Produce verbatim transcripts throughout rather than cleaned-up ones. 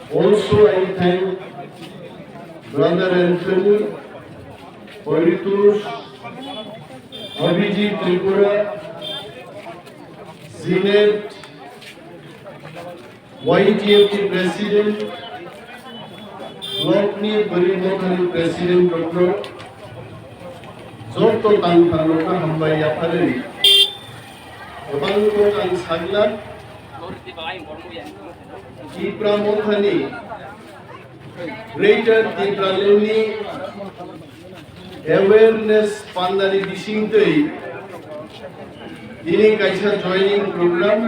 Also, I thank Brother Anthony, Paritos, Abhijit Tripura, Zinet, Y T F T President, Lokni Bwrwi Mothani President Doctor, joto tang tangno kha hambai yapharwi. Kwbangkhe ang sakla, Tipra Mothani Greater Tipralandni awareness pandani bisingtwi tini kaisa joining program,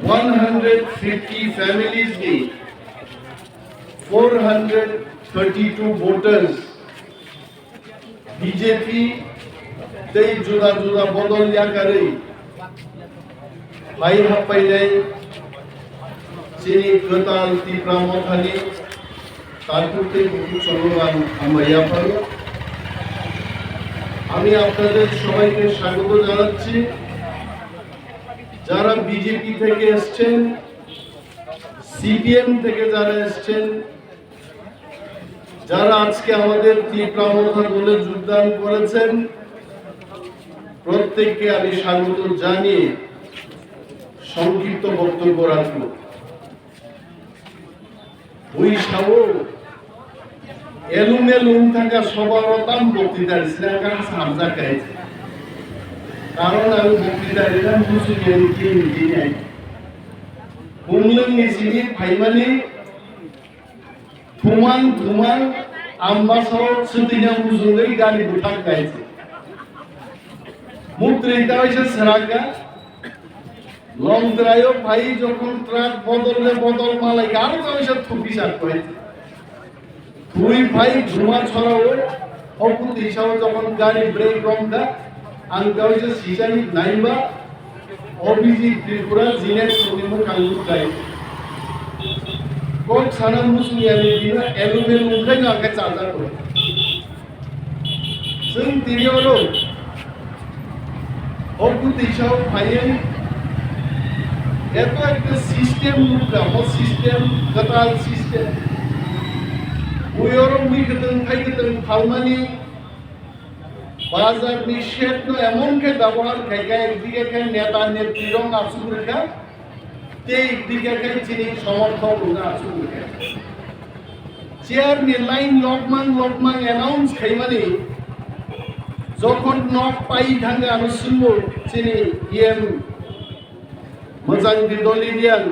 one hundred fifty families ni four hundred thirty-two voters B J P tei juda juda bodol yakarwi phai happainai chini kwtal Tipra Mothani takhuk tei bukhuk chwngno ang hambai yapharo. আমি আপনাদের সবাইকে স্বাগত জানাচ্ছি। যারা বিজেপি থেকে এসছেন, সিপিএম থেকে যারা এসছেন, যারা আজকে আমাদের তিপ্রা মথা দলে যোগদান করেছেন, প্রত্যেককে আমি স্বাগত জানিয়ে সংক্ষিপ্ত বক্তব্য রাখব। Bui sao, elum elum thangkha sobaro tam bokti dari sina kha samjak kai. Karon ang bokti dari tam busu yang kini kini ai. Kumlung ni sini phaimani Thumang thumang ambasao swtwina mujungwi gari bwthak kaise. Muktwi kaisa sraka, Longtraio phai jokhon truck bodol le bodol malai ka, aro kaisa thupi sak phai. Thui phai juma chorao, oku tisao jokhon gari brake romkha, ang kaisa sijani naiba, Abhijit Tripura, Zinet Songni mwkhang nukhai. Kok sana muchung ya ni bino elumel wngkhai no angkhe chajak rw. Chwng tini oro o bwtwi sao phaiwi eto ekta system nukha, o system, kwtal system. Bui oro mui kwtwng khai kwtwng phalmani, bazar ni shed no emon khe dabohar khaikha, ekdike khe neta netri rok achuk rwkha, tei ekdike khe chini somorthok rok achuk rwkha. Chair ni line lokmang lokmang announce khaimani, jokhon nok pai thangkha ano swngbo chini E M Mwchang Didoli Reang,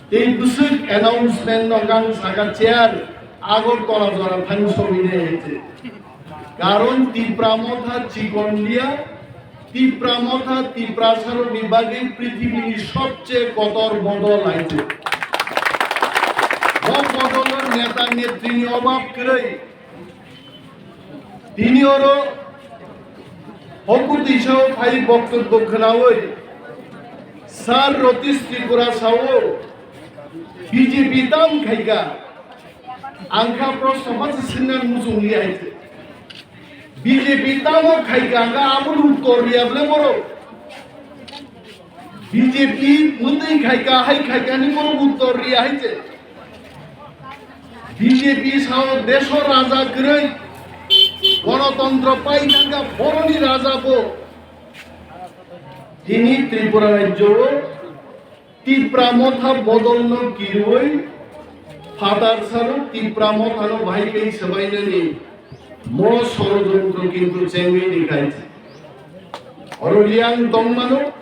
tei bwswk announcement no kang saka chair Agartala jora thang sogwi de hete. Karon Tipra Motha chikon liya, Tipra Motha Tiprasarokni bagwi prithibini sobche kotor bodol hai se. Bo bodolor neta netrini obab kwrwi. Tini oro hokutwi sao phai boktobbo khwnawi Sir Ratish Tripura sao B J P tam khaika. Ang kha proshno masa swngna muchung liya hai se. B J P tamo khai ka, ang kha aboni uttor riya bole borok. B J P mwtwi khai ka, hai khai ka ni borok uttor riya hai se. B J P sao deso raja kwrwi, gonotontro pai thangkha boroni raja bo. Tini Tripura rajyo o Tipra Motha bodolno kirwi phatar saro Tipra Mothano bahai khe swbainani mo sorojontro kintu chengwi rikha. Oro Reang tongmano,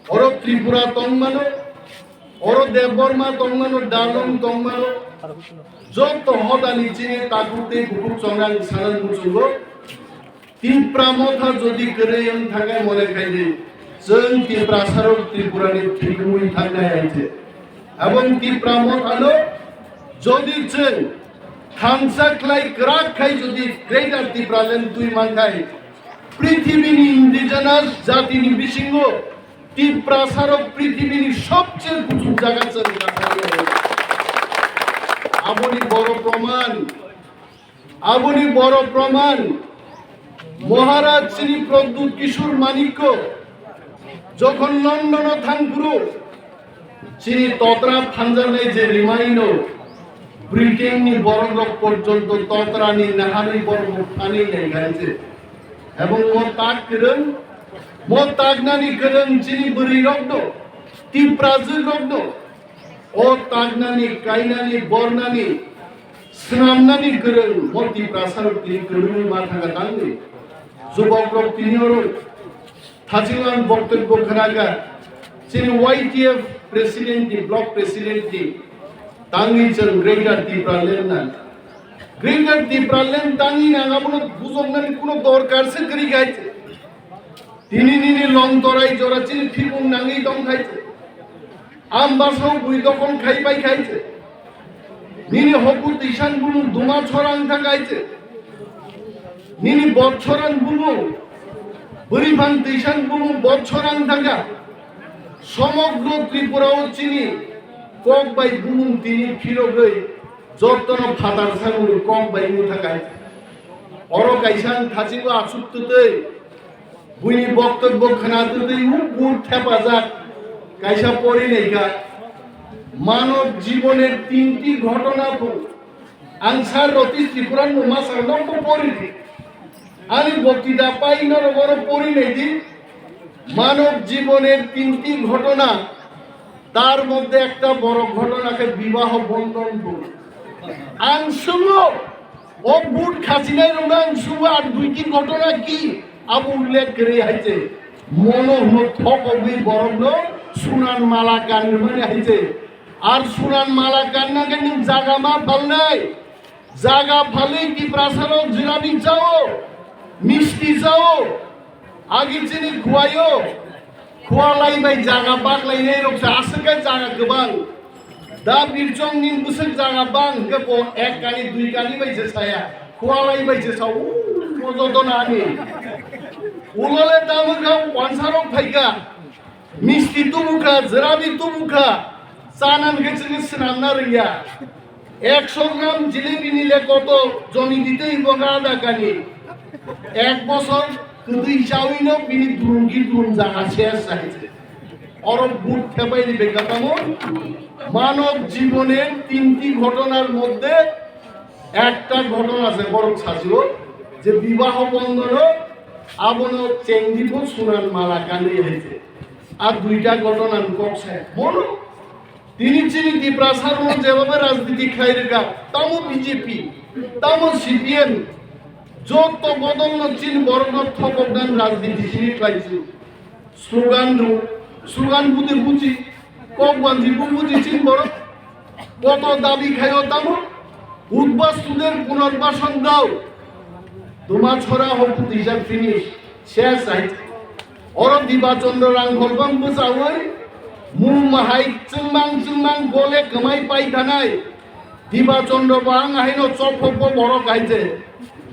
oro Tripura tongmano, oro Debbarma tongmano, Darlong tongmano, joto hodani chini takhuk tei bukhuk chongrang sana muchungo. Tipra Motha jodi kwrwi wng thangkhe mone khaidi, chwng Tiprasarok Tripurani thwimwi thangnai hai se. Aboni Tipra Mothano jodi chwng thansa khlai kwrak khai jodi Greater Tipraland twi mankhai, prithibini indigenous jatini bisingo Tiprasarok prithibini sobche kuchuk jaga chwng kasari. Aboni boro proman. Aboni boro proman, Maharaj Shri Pradyut Kishore Manikya jokhon London o thangphuru, Chini totra phanjaknai je rimaino Britain ni borok rok porjonto totra ni naharwi borok rok thani nai gaije. Ebong mo tak kwrwng, mo taknani kwrwng chini bwrwi rok no, Tiprajwk rok no, o taknani, kainani, bornani, swnamnani kwrwng mo Tiprasa rok tini kwrwngwi ma thangkha tangwi. Jubok rok tini oro Thachinglang boktwibw khwnaga, chini Y T F president ni, block president ni tangwi chwng Greater Tipraland na. Greater Tipraland tangwi nang abono bujoknani kuno dorkar se kwrwi kaiche. Tini nini long torai jora chini phibung nangwi tong kaiche. Ambasao bui dokol khai pai kaiche. Nini hoku twisan bumung duma chorang thang kaiche. Nini botsoran bumung, bwrwi phang twisan bumung botsoran thangkha. Somogro Tripura o chini kok bai bumung tini phirogwi jottono phatar samung kok bai mutha kaiche. Oro kaisa ang thachingbo asuk twtwi Buini boktobbo khwna twtwi uk bur thepajak kaisa pori naikha. মানব জীবনের তিনটি ঘটনা. Ang sir Roti Tripura no masa nokbo pori di. Ani boktida pai norok oro pori nai di. মানব জীবনের তিনটি ঘটনা, তার মধ্যে একটা বড় ঘটনা কে বিবাহ বন্ধন. Ang sungo, o but khachinai rok ang sungo, ar duiti ghotona ki abo ullekh kwrwi hai se. Mono hwno thokogwi borokno sunan mala kanrwmani hai se. Ar sunan mala kanna khe nwng jaga ma phalnai. Jaga phalwi Tiprasarok jilani chao, misti chao, agi chini khuaio, khualai bai jaga baklainai rok se aswk khe jaga kwbang. Da birchong ni bwswk jaga bang hwnkhe bo ek kali dui kali bai se saya, khualai bai se sao, o joto nani. Ulole tamo kha wansarok phaikha. Misti tubukha, jwrabi tubukha, chanan khe chini swnamna rwngya. Eksho gram jilebini le koto joni dite ibo ga ada kani. Ek bosor kwtwi chawino bini drum ki drum jaga ses hai se. Oro but thepai ni beka tamo. মানব জীবনের তিনটি ঘটনার মধ্যে একটা ঘটনা আছে, borok sajio je bibaho bondhono abono chengdibo sunan mala kanwi hai se. Ar duita ghotona ni kok se. Bono tini chini Tiprasa rok jebhabe rajniti khlai rwkha, tamo B J P, tamo C P M, jotto bodol no chini borok no thokok dan rajniti chini khlai su. Slogan rw, slogan bude buji, kok banji bu buji chini borok. Koto dabi khaio tamo? উদ্বাস্তুদের পুনর্বাসন দাও. Duma chora hoku twijak finish. Ses hai. Oro Diba Chandra Rangkhol bang bwchaui mung mahai chwngmang chwngmang gole kwmai pai thanai. Diba Chandra bo ang haino chophok bo borok hai je.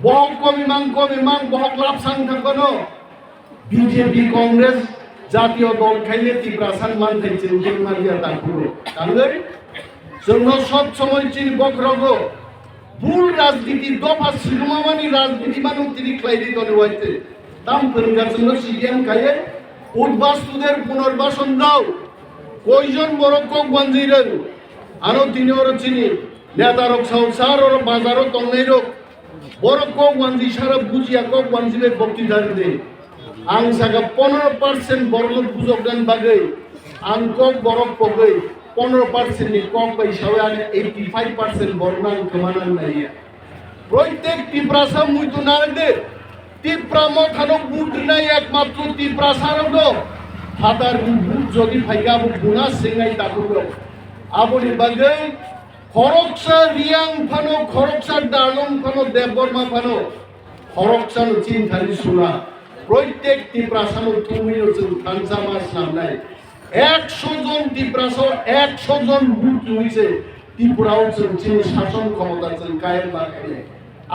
Bohok komimang komimang bohok lapsang thang kono. B J P Congress jatiyo dol khaile Tiprasa manthai chwng khe manya takhuro. Tangwi chwngno sob somoi chini bokhorogo bul rajniti dopha swrwngmani rajniti manu tini khlai di toni waite. Tam phwrwngkha chwngno C P M kaiye udbastuder punarbasan dao. Koijon borok kok banjwi rwng. Ano tini oro chini netarok sao sar oro bazaro tongnairok. Borok kok wanji sara bujiya kok wanji bai bokti dari de. Ang saka pondro percent borok bujok dan bagwi. Ang kok borok pogwi pondro percent ni kok bai sawi ani eighty five percent borok nang kemana naiya. Proitek Tiprasa muitu nang de. Tipra mothano but rinai ekmatro Tiprasa rok do. Phatar ni but jodi phaika abo guna singai takhuk rok. Aboni bagwi Khoroksa Riyang phano, khoroksa Darlong phano, Debbarma phano, khoroksano chinthani suna. Proitek Tiprasano thumwino chwng thansa ma snamnai. Eksho jon Tiprasao, eksho jon but twi se Tripurao chwng chini sason khomota chwng kayam ma khainai.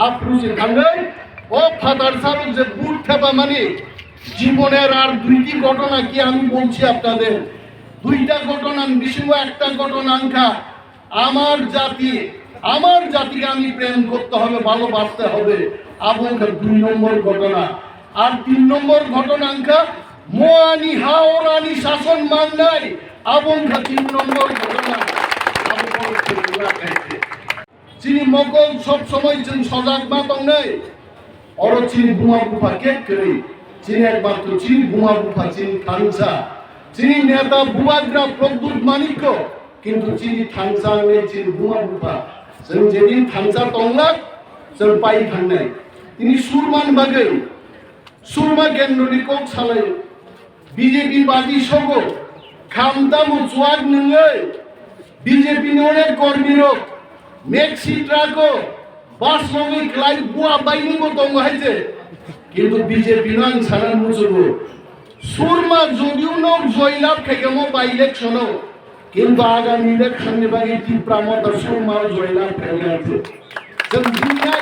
Aphuru se thangwi, o phatar salo je but thepamani, জীবনের আর দুইটি ঘটনা কি আমি বলছি আপনাদের? দুইটা ঘটনার বিসিংও একটা ঘটনা আনখা, আমার জাতি, আমার জাতিকে আমি প্রেম করতে হবে, ভালোবাসতে হবে। Abo wngkha dui nombor ghotona. Ar tin nombor ghotona wngkha, moani ha orani sason mangnai, Abo wngkha tin nombor ghotona, abo borok kwrwngma khaikhe. Chini mokol sob somoi chwng sojak ma tongnai. Oro chini buma bupha khe kwrwi. Chini ekmatro chini buma bupha chini thansa. Chini neta bubagra Pradyut Manikko, kintu chini thansa wngwi chini buma bupha. Chwng jedin thansa tonglak, chwng pai thangnai. Tini surman bagwi, surma kendroni kok salai. B J P party sogo khamtamo chuak nungwi B J P ni onek kormi rok maxi truck o bus rogwi klai bua baini bo tongo hai je. Kintu B J P no ang sana muchugo. Surma jodiu no joylab khaikamo by election o. Kintu agami election ni bagwi Tipra Motha Surma o joylab khaikha je. Chwng duniya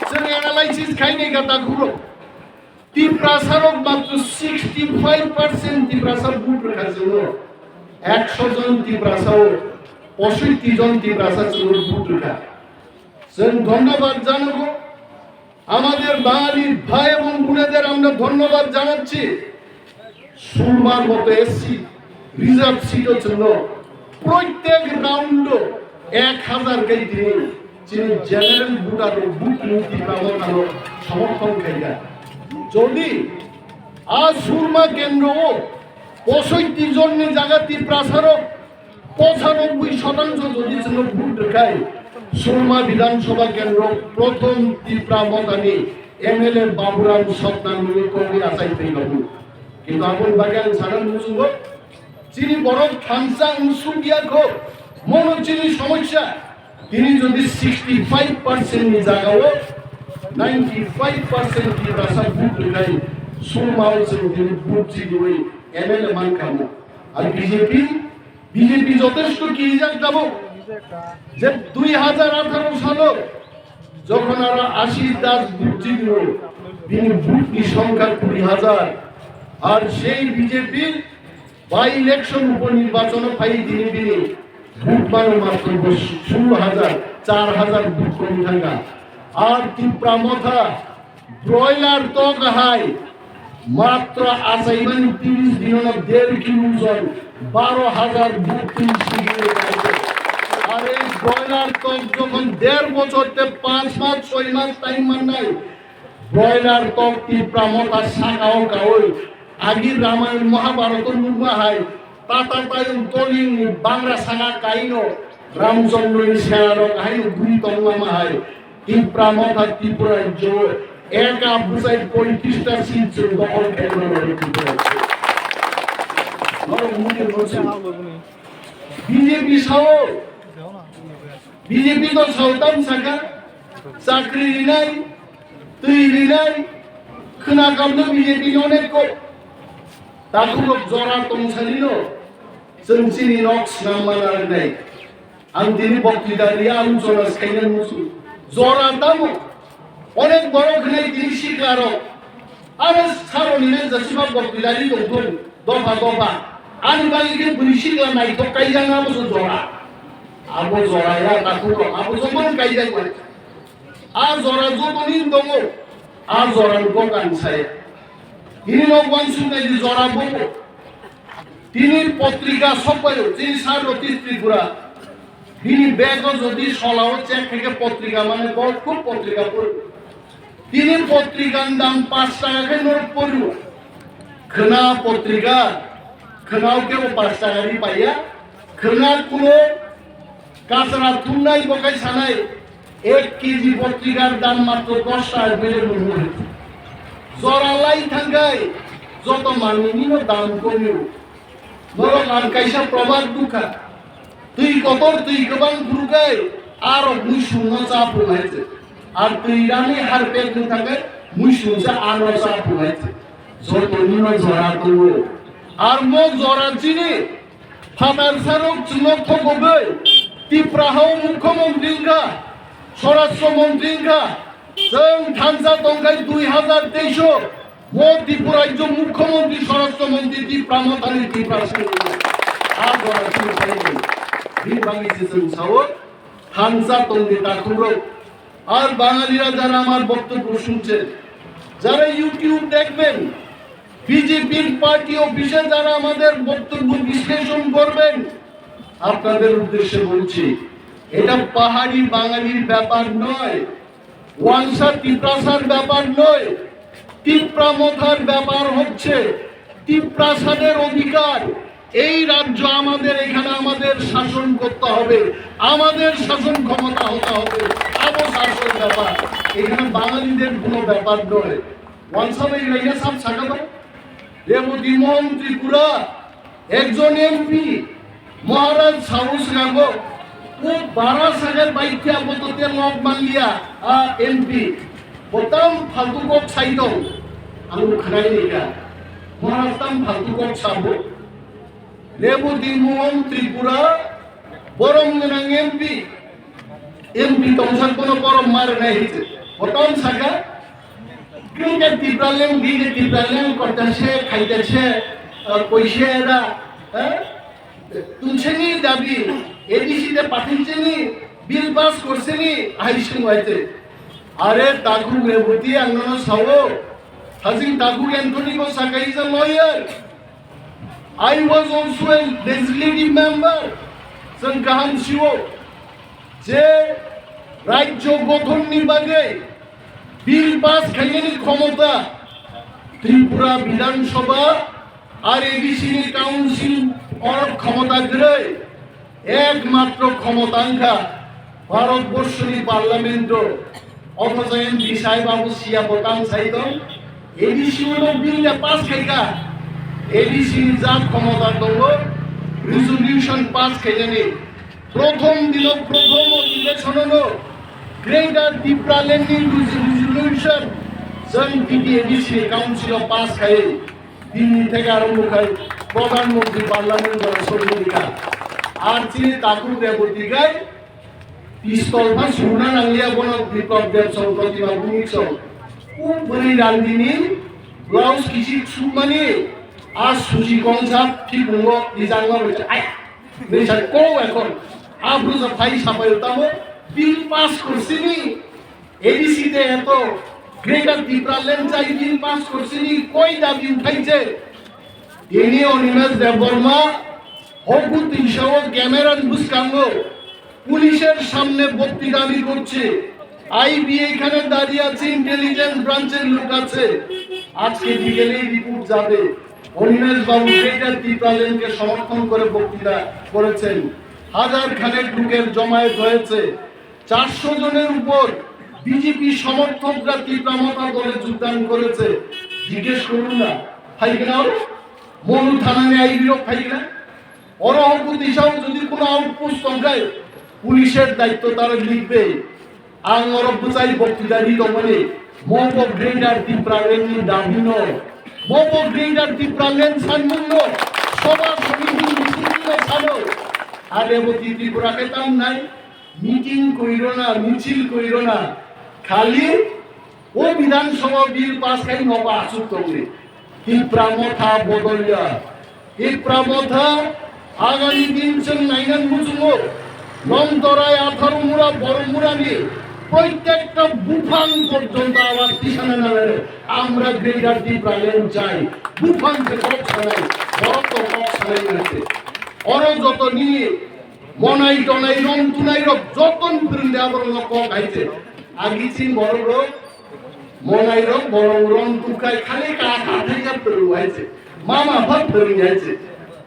chwng analysis khainai kha takhuk rok. Tiprasa rok matro sixty five percent Tiprasa vote rwkha chwngno. Ekso jon Tiprasa o posoitti jon Tiprasa chwngno vote rwkha. Chwng dhonnobad janago, amader Bangali bhai ebong boneder amra dhonnobad janacchi. Surmar moto S C reserve seat o chwngno proitek round o ek hazar kai tini chini general voter rok butni Tipra Motha no somorthon khaikha. Jodi a Surma kendro o posoitti jonni jaga Tiprasa rok pochanoboi shotangsho jodi chwngno vote rwkhai, Surma Bidhan Sabha kendro prothom Tipra Mothani M L A Baburam Sotnamni kogwi achai thwi rwgo. Kintu aboni bagwi ang sana muchungo, chini borok thansa wng suk ya kho, mono chini somosya. Tini jodi sixty five percent ni jaga o ninety five percent Tiprasa vote rwkhai, Surma o chwng tini vote chigwi M L A mankha mo. Ar B J P, B J P jotesto kirijak tabuk. Je dui hajar atharo salo jokhon aro Ashish Das vote chigwi, bini vote ni songkha kuri hajar. Ar sei B J P by election uponirbachon o phai tini bini vote mano matro bo solo hajar, char hajar vote komi thangkha. Ar Tipra Motha broiler tok hai matro achaimani tris dinono der kilo ojon, baro hajar vote tini sigi. Ar ei broiler tok jokhon der bochor te panch mas, soi mas time mannai, broiler tok Tipra Motha sakao kaui agi Ramayon Mahabharot o nukma hai, Tatatayung Tolingni bangra saka kaino Ramchandroni senarok haino guri tongma hai, Tipra Motha Tripura rajyo eka bwsai poitrista seat chwng dokhol khaimano Tripura rajyo. Norok muni muni B J P sao, B J P to sao tam saka, chakri rinai, twi rinai, khwna kamno B J P ni onek kok. Takhuk rok jora tong salino, chwng chini nok swnam mana rwnai. Ang tini boktwita ri aluchona khaina musu. Jora tamo? Onek borok hwnwi tini sikla rok. Aro saroni le jasiba boktwita ri tongthung dopha dopha. Ani bagwi khe bwrwi sikla naithok kaijak na musu jora. Abo jora ya takhuk rok, abo jotono kaijak bai. A jora jotoni tongo, a jora ni kok ang saya. Tini no wansuk nai di jora bobo. Tini potrika sokpaio, tini Sir Ratish Tripura. Bini bego jodi solao check khe potrika mane bo khub potrika pori. Tini potrika ni dam paanch taka khe norok pori. Khwna potrika, khwnao khe bo paanch taka ri paiya. Khwna kulo Kasra thumnai bo kai sanai, ek K G potrikar dam matro dos taka bile mwnwi. Jora lai thangkai, joto manwini no dam komio. Norok ang kaisa probad nukha. Twi kotor twi kwbang phuru kai, arok muisung no cha phuru hai se. Ar twi rani harpet nung thangkai, muisung se ano cha phuru hai se. Joto ni no jora tongo. Ar mo jora chini, Phatar sarok chwngno thokogwi Tipra hao mukhyamantri wngkha, swarashtra mantri wngkha, chwng thansa tongkhai dui hazar teis o, bo Tripura rajyo mukhyamantri swarashtra mantri Tipra Mothani Tipra simi wngkha. A jora chini saimani. Bini bagwi se chwng sao, thansa tongdi takhukrok. আর বাঙালিরা যারা আমার বক্তব্য শুনছেন, যারা YouTube দেখবেন, বিজেপির পার্টি অফিসে যারা আমাদের বক্তব্য বিশ্লেষণ করবেন, আপনাদের উদ্দেশ্যে বলছি, এটা পাহাড়ি বাঙালির ব্যাপার নয়, ওয়ানসা তিপ্রাসার ব্যাপার নয়। তিপ্রা মথার ব্যাপার হচ্ছে তিপ্রাসাদের অধিকার। এই রাজ্য আমাদের, এখানে আমাদের শাসন করতে হবে, আমাদের শাসন ক্ষমতা হতে হবে। আবো শাসন ব্যাপার, এখানে বাঙালিদের কোনো ব্যাপার নয়। ওয়ানসা ভাই, এটা সব সাকাবা। রেবতী মোহন ত্রিপুরা একজন এমপি, মহারাজ সাহস রাখো, ও বারা সাগর বাইক কে আবো তো তেল লক মান লিয়া, আ, MP. Botam faltu kok saitong, ang khwnai ni kha. Mora tam faltu kok sabo. Reboti Mohan Tripura, borom gwnang M P. M P tongsak bono borom mar nai hije. Botam saka, Greater Tipraland, Greater Tipraland, korta se, khaita se, ah, koise da, eh? Tumseni dabi, A D C de pathincheni, bill pass korseni, hai sungwaite. Are Takhuk Reboti ang nono sao, Hajing Takhuk Anthony bo saka is a lawyer. I was also a legislative member. Chwng kaham sio je rajyo gothon ni bagwi bill pass khainani khomota Tripura Bidhan Sabha ar A D C ni council or khomota kwrwi. Ekmatro khomota wngkha Bharatborsoni Parlamento, othocho M P sahib abo siya bo tang sai tong, A D C uno bill ya pass khaikha, A D C ni ja khomota tongo resolution pass khainani, prothom dino prothom odhibeshono Greater Tipraland ni resolution chwng T T A D C ni council o pass khai. Dini theke arombo khai Pradhan Mantri Parliament jora sori rikha. Ar chini Takhuk Reboti khai pistol pha suna nangya bono Biplab Deb song Protima Bhumik song. U bwrwi randini blouse kichik sukmani a suji kongsa thikungo rijangma bai ai. Nisa ko ekhon a bwsa phai sapai tamo bill pass korsini. A D C de eto Greater Tipraland chai bill pass korsini koi dabi uthaiche? Tini Animesh Debbarma hoku tinsao camera ni bwskango police er samne bokti dabi korche. I B এখানে দাঁড়িয়ে আছে, intelligence branch এর লোক আছে। আজকে বিকেলেই report যাবে। অনিমেষ বাবু Greater Tipraland কে সমর্থন করে বক্তৃতা করেছেন। হাজার খানেক লোকের জমায়েত হয়েছে। চারশো জনের উপর বিজেপি সমর্থকরা তীব্রামতা দলে যোগদান করেছে। জিজ্ঞেস করুন না, ফাইকেনাও মনু থানানি আইবিরক ফাইকেনা। Oro hokku tisao jodi kono outpost tongkhai, police er daitto tara likbe. Ang oro bwchai bokti dai tongmani, mobo Greater Tipraland ni dabi no, mobo Greater Tipraland sanmung no, soba somiti misil no sano. Are bo Tripura khe tam nai. Meeting koirona, michil koirona, khali o Bidhan Sabha bill pass khai nogo asuk tongni. Tipra Motha bodolya. Tipra Motha agami din chwng nainan muchungo. Longtorai, Atharumura, Boromurani proitekta buphang porjonto abar tisana nangare. Amra Greater Tipraland chai. Buphang se kok sanai, borok to kok sanai nangare. Oro jotoni Monai tonai rong tunai rok joton phwrwngde aborok no kok hai se. Agi chini borok rok monai rok borok rong tukai khali ka ka thai ka phwrwng hai se. Mama pha phwrwng hai se.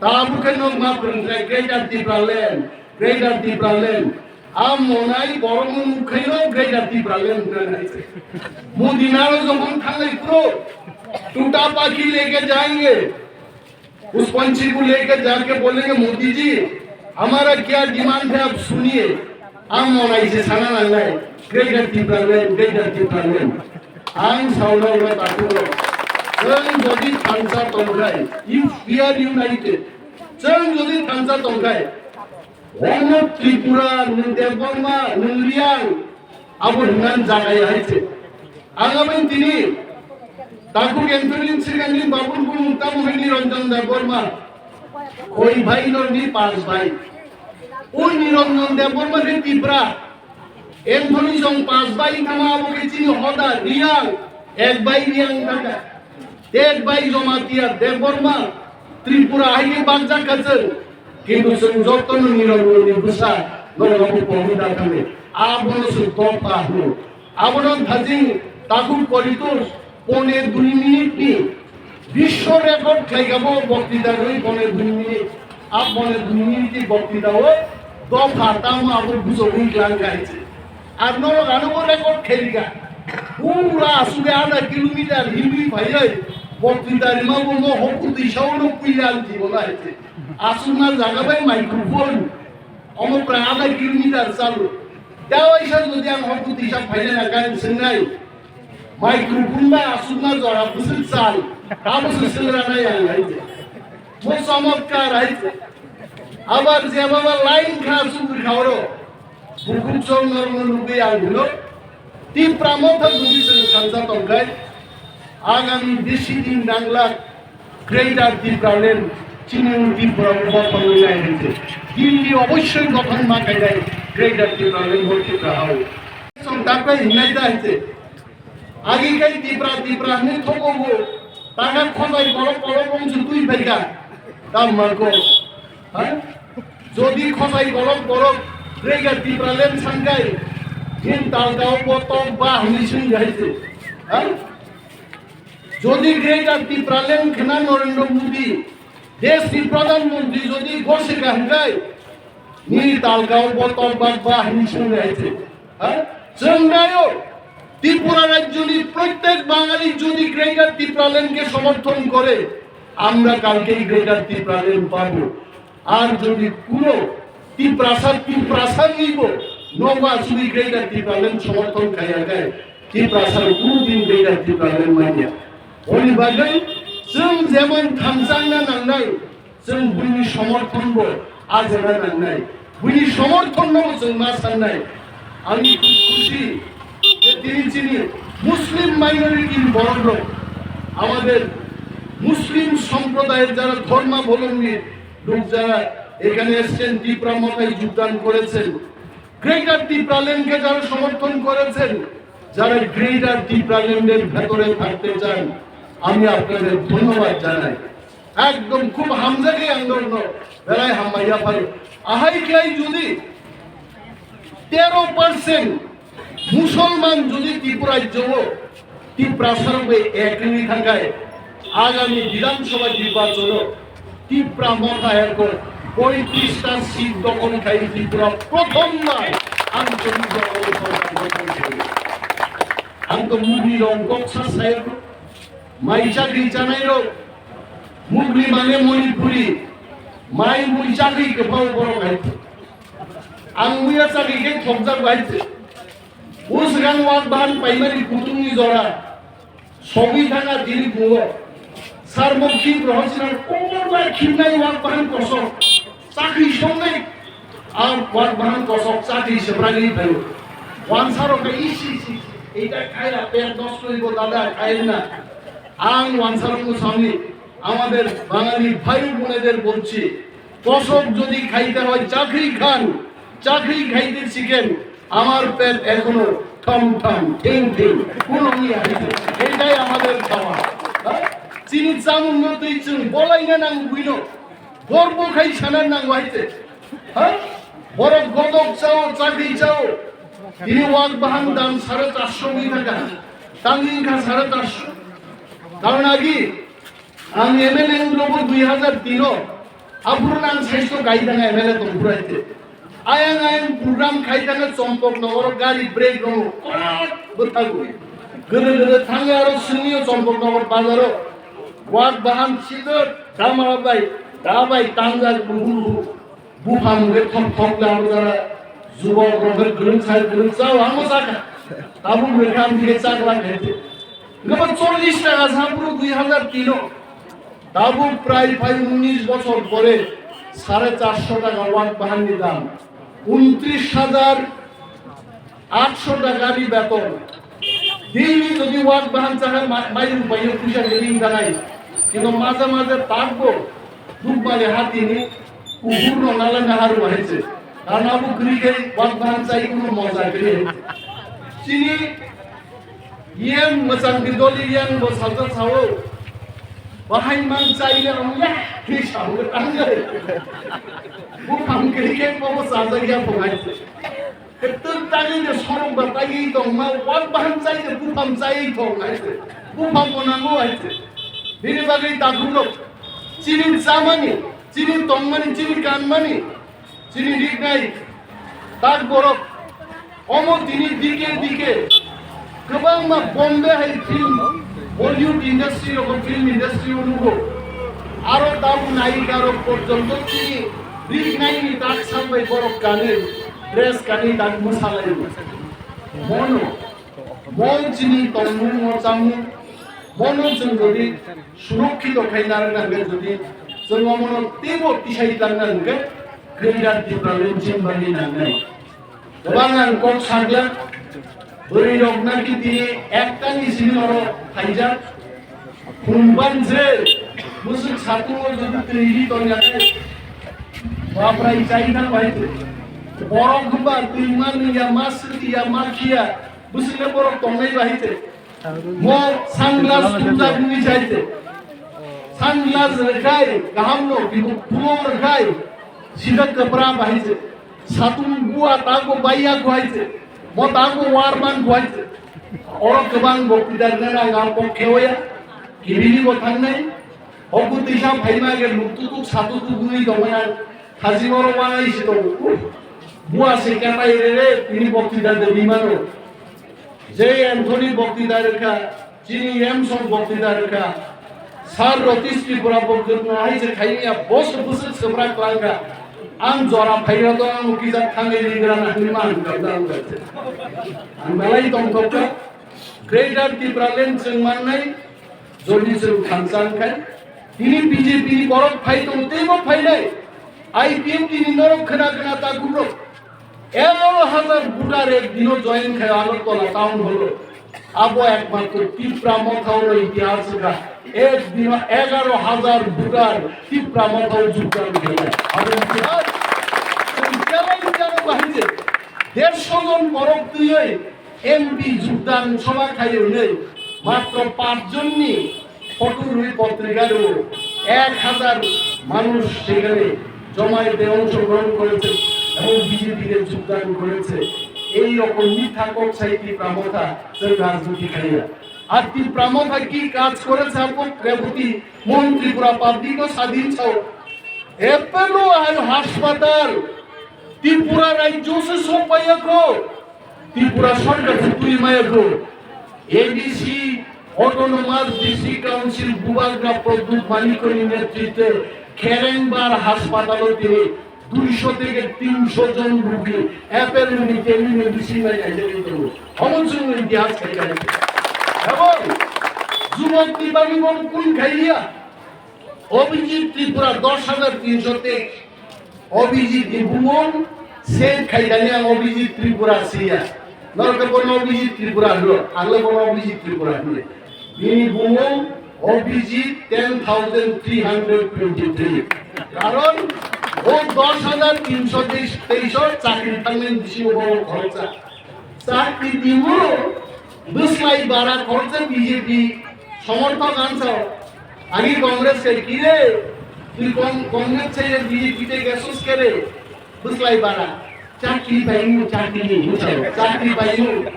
Tabu khe nok ma phwrwng khai Greater Tipraland, Greater Tipraland. A monai borok no nukhai no Greater Tipraland hai se. Modi naro jokon thanglai pro, tuta pakhi leke jayenge. उस पंछी को लेकर जाके बोलेंगे, "मोदी जी, हमारा क्या डिमांड है, आप सुनिए।" Ang monai se sana nangnai, Greater Tipraland, Greater Tipraland. Ang sauna ura takuro. Chwng jodi thansa tongkhai, if we are united, chwng jodi thansa tongkhai, Ono Tripura, nwng Debbarma, nwng Reang, abo hwnna jaga ya hai se. Ang abo tini, Takhuk Anthony Srikandi Babur Bumung tamo hai Niranjan Debbarma, khoi bhai no ni panch bhai. O Niranjan Debbarma khe Tipra, Anthony jong panch bhai tamo abo khe chini hoda Reang, ek bhai Reang thangkha. Tek bai Jamatia, Debbarma, Tripura hai khe bakjak kha chwng. Kintu chwng jotono Niranjani bwsa, norok bo pogwi da thangwi. Abono chwng dopha hwno. Abono thajing takhuk koritor pone dui minute ni biswo record khlaikha bo boktita rwi pone dui minute. A pone dui minute ni boktita o dopha tamo abo bujogwi klang kha hai se. Ar norok ano bo record khairikha. Pura aswk adha kilometer himwi phaiwi, boktita rima bo mo hoku twi sao no puila ang jibo nai se. Aswkna jaga bai microphone. Omo prai adha kilometer chalu. Tei waisa jodi ang hoku twi sa phaina na kan swngnai. Microphone bai aswkna jora bwswk chal. Abo se swngra nai ang hai se. Mo chamatkar hai se. Abar je baba line kha aswk bwkha oro. Bukhuk chwng norokno nugwi ang hino, Tipra Motha jodi chwng thansa tongkhai, agami bisi din nanglak Greater Tipraland chini Tripura o bothorwi nai hinse. Delhi obossoi gothon ma khainai Greater Tipraland bo Tripura hao. Chwng takbai hinai da hinse. Agi kai Tipra, Tipra hwnwi thogo bo. Taka khojai borok, borok wng chu twi phaikha. Tam mangko. Ha? Jodi khojai borok, borok Greater Tipraland sangkai, hin talkao bo tok ba hwnwi swngwi hai se. Ha? Jodi Greater Tipraland khna Narendra Modi, desh ni Pradhan Mantri jodi gosika hwngkai, nini talkao bo tok ba ba hwnwi swngwi hai se. Ha? Chwng naio, Tripura rajyoni prottek Bangali jodi Greater Tipraland ke somorthon kore, amra kalke Greater Tipraland pabo. Ar jodi kuno Tiprasa, Tiprasa nibo nogo asugwi Greater Tipraland somorthon khaiya khe, Tiprasa kuno din Greater Tipraland manya. Oni bagwi chwng jemon thamsangna nangnai, chwng buini somorthon bo ajana nangnai. Buini somorthon no chwng ma sannai. Ani khub khushi je tini chini Muslim minority borok rok, amader Muslim সম্প্রদায়ের যারা ধর্মাবলম্বী লোক যারা এখানে এসছেন, ত্রিপুরা মথায় যোগদান করেছেন, গ্রেটার ত্রিপুরাল্যান্ডকে যারা সমর্থন করেছেন, যারা গ্রেটার ত্রিপুরাল্যান্ডের ভেতরে থাকতে চান, আমি আপনাদের ধন্যবাদ জানাই। একদম খুব হামজাকে আন্দোলন বেলায় হাম্বাইয়া পারে। আহাই খাই যদি তেরো পার্সেন্ট মুসলমান যদি ত্রিপুরায় যাবো, ত্রিপুরা সর্বে এক হয়ে থাকায় আগামী বিধানসভা নির্বাচন ত্রিপুরা মথা এখন পঁয়ত্রিশটা সিট দখল খাই ত্রিপুরা প্রথমবার আঞ্চলিক দখল সরকার গঠন করে। আমি তো মুভি রং কক্সা সাহেব মাই চাকরি চানাই রোগ মুগলি মানে মণিপুরি মাই মুই চাকরি কেফাও বড় খাইছে। Ang muya chagwi khe thokjak bai se. O swkang wak bahan paimani kutung ni jora. Sogwi thanga tini pungo. Sarmok ki prohosina kobor bai khimnai wak bahan kosok. Chakri songnai. Ang wak bahan kosok chakri sebrani phayo. Wansaro khe isi isi. Eta khaila pek dos koi bo dada khaina. Ang wansaro ko samni. Amader Bangali bhai boneder bolchi. কসব যদি খাইতে হয় চাকরি খান, চাকরি খাইতে শিখেন। আমার পেট এখনো ঠম ঠম, ঠিক ঠিক, কোনো ইয়ে হয়নি। এটাই আমাদের খাওয়া। হ্যাঁ? চিনি চামুন মতোই চুন, বলাই না নাং বুইনো। গর্ব খাই সানার নাং হইতে। হ্যাঁ? বড় গদক চাও, চাকরি চাও। তিনি ওয়াক বাহান দাম সাড়ে চারশো টাকা। তাঙ্গিং খা সাড়ে চারশো। কারণ আগে Ang M L A wngkha bo dui hazar tin o, aphuru nang saisto kai thangkha M L A tongphuru hai te. Ayang ayang program khai thangkha Champaknagar o gari brake rwngwi, kot bwthago. Gwdwk gwdwk thangwi aro swngwi o Champaknagar bazar o. Wak bahan sidor, dama bai, da bai tangjak buhur buhur. Buphang hwnkhe thok thok le abo jara jubok rok hwnkhe gwrwng sai gwrwng chao amo chakha. Tabuk hwnkhe ang thike chakla khaite. Hwnkhe bo chollish taka sa phuru dui hazar tin o. Tabuk prai phai unnish bochor pore sare charso taka wak bahan ni dam. Untrish hajar আটশো টাকা আমি বেতন। Daily যদি ওয়াক বাহান চালায়, মা-, মাইরুম পাইলে পয়সা রেডিং চালাই। কিন্তু মাঝে মাঝে থাকবো, দুঃখ মানে হাতি নি, কুকুর নালা নাহার হয়েছে। কারণ আবু গ্রিকে ওয়াক বাহান চাই কোনো মজা করে। চিনি, ইয়াং মোচাং বিদলি ইয়াং বো Salta Sao, Bahai man chaina wngya, kisa wngya tangai. Buphang kiri khe bobo chajak ya phungai. Twk tangwi de sorok ba taiwi tongma, wak baham chai de buphang chaiwi tong hai se. Buphang bo nango hai se. Bini bagwi dakhungrok chini chamani, chini tongmani, chini kanmani, chini riknai tak borok. Omo tini dike dike kwbangma Bombay hai film, Bollywood industry rok film industry o nugo. Aro tabuk nayika rok porjonto chini riknai ni tak sambai borok kanwi, dress kanwi tak mwsalai. Mono, mo chini tongmung mo chamung, mono chwng jodi surokkito khai narwkna hwnkhe jodi chwng omono teibo tisai tangna hwnkhe Greater Tipraland chini bagwi nangnai. Kwbang ang kok sakya, bwrwi rok naki tini ektani simi oro phaijak. Khumban je, bwswk satungo jodi twi ri tongya khe, baprai chai thang bai twi. Borok hwnba twi manliya, ma swkliya, ma khiya, bwswkle borok tongnai bahai twi. Mo sunglass tumjak wngwi chai twi. Sunglass rwkhai, kaham no, bibu phulo rwkhai, sida kwpra bahai twi. Satung bua tago baiya guaise, mo tago warman guaise. Oro kwbang bokti dar nang ang pokhe oya, kibili bo thangnai. Ogu tisa phaima ge luktutuk satutuk guri dongmana, khaji oro wanai si tongo. Bua se katai re re, tini bokti dar de bimano. Jai Anthony bokti dar kha, Chini M Song bokti da rwkha, Sir Ratish Tripura bo kwrwngno hai se khaimya, bo se bwswk swbra kwlangkha. Ang jora phairok ang ukijak thangwi rigra na hwnwi ma ang kha, ang kha. Ang belai tongthokha. Greater Tipraland chwng mannai, jodi chwng thansa wngkhai. Tini B J P ni borok phai tongo, teibo phainai. I P F T ni norok khna khna ta gubro. Egaroh hajar voter ek dino join khai Agartala town hall o. Abo ekmatro Tipra Motha o itihas wngkha. Ek dino egaroh hajar voter Tipra Motha o jogdan khai. Abo itihas. Chwng belai jano bahai je. Dersho jon borok twiwi M P jogdan sabha khai hwnwi matro panch jonni photo rwi potrika rwo, ek hajar manush sekhane jomaete ongshogrohon koreche ebong B J P te jogdan koreche. Ei rokom mitha kok sai Tipra Motha chwng rajniti khaiya. Ar Tipra Motha ki kaj koreche abo Reboti Mohan Tripura public o sadin sao. Apollo hai hospital Tripura rajyo se sopaiya kho. Tripura sorkar se twi maya kho. A D C, Autonomous District Council Bubagra Pradyut Manikko ni netritwe Kherengbar Hospital o tini duisho theke tinsho jon rugi Apollo ni telemedicine bai kaijagwi tongo. Omo chwngno itihas khaijak. Ebong jubok ni bagwi bo kung khailiya. Abhijit Tripura dos hajar tinsho teis. Abhijit ni bumung save khaidani ang Abhijit Tripura siya. Norok bono Abhijit Tripura hwno, ang le bono Abhijit Tripura hwno. Bini bumung Abhijit ten thousand three hundred twenty three. Karon o dos hajar tinsho teis o chakri thangnai bisingo bono khoroksa. Chakri dimu bwslai bara khoroksa B J P somorthok ansa. Ani Congress kai kire, twi Con-, Congress chai B J P te gasus kere, bwslai bara. Chakri paimu, chakri, chakri paimu.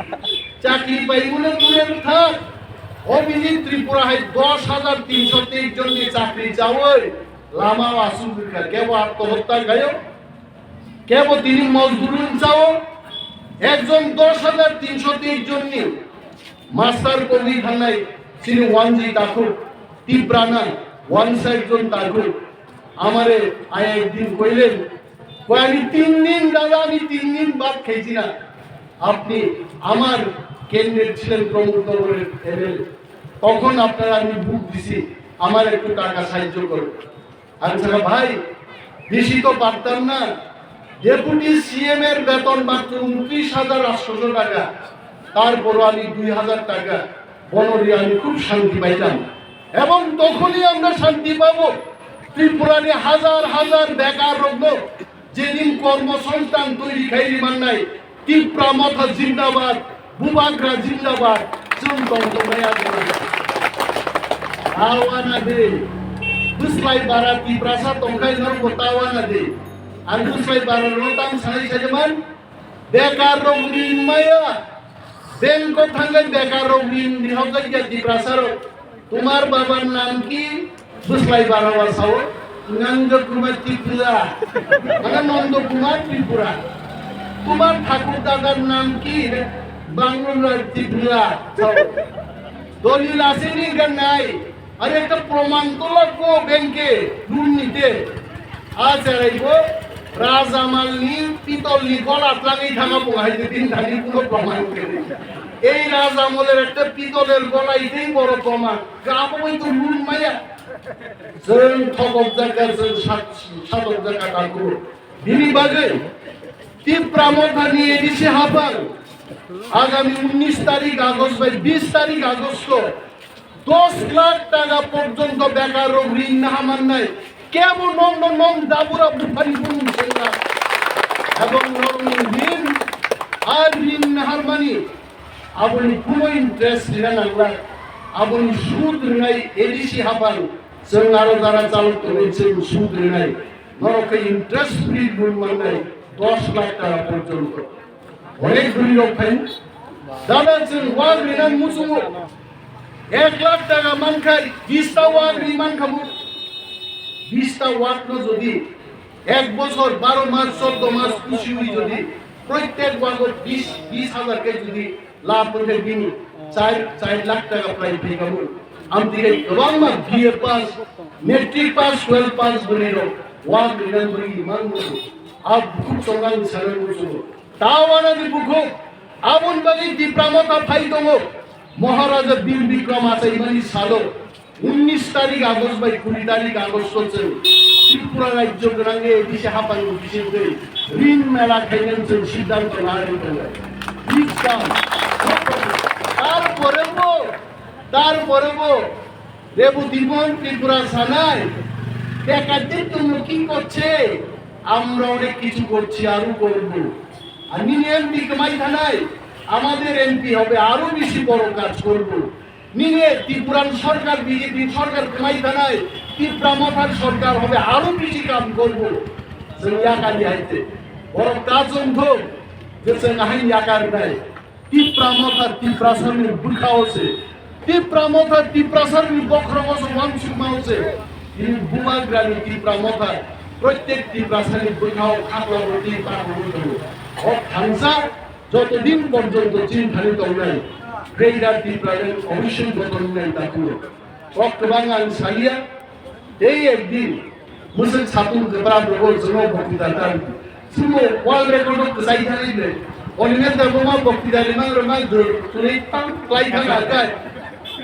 Chakri paimu no dure thak. Abhijit Tripura hai dos hajar tinsho teis jon ni chakri chawi lama o asuk rikha, kebo atmohotta khayo. Kebo tini mozduri wngchao, ekjon dos hajar tinsho teis jonni master kogwi thangnai chini wanjwi takhuk, Tiprana wansa ekjon takhuk. Amare aya ekdin koilen, koi, "Ami tin din, dada, ami tin din bad khaisi na. Apni amar candidate ছিলেন প্রমোদ নগরের M L A, তখন আপনারা আমি ভোট দিছি, আমার একটু টাকা সাহায্য করুন।" আমি বললাম, "ভাই, বেশি তো পারতাম না, ডেপুটি সিএম এর বেতন মাত্র ঊনত্রিশ হাজার আটশোশো টাকা, তারপরও আমি দুই হাজার টাকা বনরি আমি খুব শান্তি পাইতাম, এবং তখনই আমরা শান্তি পাবো। ত্রিপুরার এই হাজার হাজার বেকার রোগ, যেদিন কর্মসংস্থান তৈরি খাইনি Mannai, Tipra Motha jindabad, Bubagra jindabad, chwng tong tongnai aduna. Tawana de. Bwslai bara Tiprasa tongkhai norok bo tawana de. Ang bwslai bara rok tang sanai sajaman. Bekar rok ring maya. Bank o thangwi bekar rok ring rihokjak ya Tiprasa rok. Tumar babar nam ki? Bwslai bara wa sao. Nando Kumar Tripura. Mana Nando Kumar Tripura. Tumar thakur dadar nam ki? Bangla Tripura sao. Dolil asini ganai. Are ekta proman to lagbo bank e loan nite. A cherai bo Raja Malni pitolni gola tlangwi thanga bo hai din thani kuno proman kwrwi. Ei Raja Maler ekta pitoler gola itei boro proman. Gabo bai to loan maya. Chwng thokok jaka, chwng sat-, satok jaka takuro. Bini bagwi Tipra Mothani A D C haphang agami unnish tarik August bai bish tarik August o dos lakh taka porjonto bekar rok ring naha mannai. Kebo nokno nok dabura buphani bumung sengna. Ebong nokni ring ar ring naharmani aboni kuno interest rina nangla. Aboni sud rinai A D C haphang chwng aro jara chalok tongwi chwng sud rinai. Norok khe interest free loan mannai dos lakh taka porjonto. Onek dhuri rok phai. Dada chwng wak rinan muchungo. Ek lakh taka mankhai, bista wak ri mankhamu. Bista wak no jodi ek bochor baro mas, choddo mas kusiwi jodi proitek wago bis, bis hajar khe jodi lab wngkhe bini char, char lakh taka prai phaikhamu. Amtwi kwbangma B A pass, matric pass, twelve pass bwrwi rok wak rinan bwrwi imang muchungo. A bukhuk chongang sanang muchungo. Tawana ni bukhuk, aboni bagwi Tipra Motha phai tongo. Maharaja Bir Bikram achaimani salo, unnish tarik August bai kuri tarik August o chwng Tripura rajyo gwnangwi A D C haphangni bisingtwi rin mela khainani chwng siddhanto lagwi tongo. Please come. Tarpore bo, tarpore bo, Reboti Mon Tripura sanai, বেকারদের জন্য কি করছে? আমরা অনেক কিছু করছি, আরো করব। আর nini M P kwmai thanai, আমাদের M P হবে, আরো বেশি বড় কাজ করব। Nini Tripura ni sorkar, B J P ni sorkar kwmai thanai, Tipra Mothani sorkar হবে, আরো বেশি কাম করব। Chwng yakar ni hai tei. Borok ta chwng thung, je chwng ahai yakar nai. Tipra Motha Tiprasani bwkhao se, Tipra Motha Tiprasani bokhorogo se, wansukmao se. Tini bubagrani Tipra Motha protek Tiprasani bwkhao khaklao tei bakhugo tongo. O thansa joto din porjonto chini thani tongnai, Greater Tipraland oboisoi joto wngnai takhuk. Kok kwbang ang salia, tei ekdin mwswk satung kwbra rwgo chwngno bokti da tan. Chwngno world record o kwchai thani le. Onine da boma bokti da rimang rwmang dwr twnwi tang klai thang akai.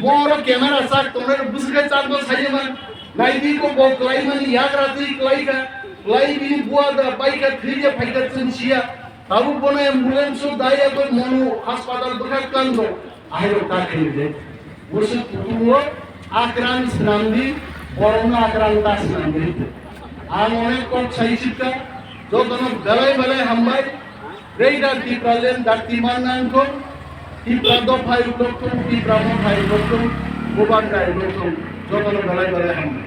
Moro camera chak tongnai bwswk chak no saimang. Naidi ko bo klai mani yagra twi klai kha. Klai bini bua da bai kha thwi ya phai kha chwng sia. Tabuk bono ambulance o dai ya ko mono hospital bwkha klang do. Ahai rok ta khairide. Bwswk kutung o akrang swnamdi, borokno akrang ta swnamdi. Ang onek kok sai sikha, jotono belai belai hambai. Greater Tipraland dakti man nangkho, Tipra dopha uklok thung, Tipra motha uklok thung, Bubagra uklok thung, jotono belai belai hambai.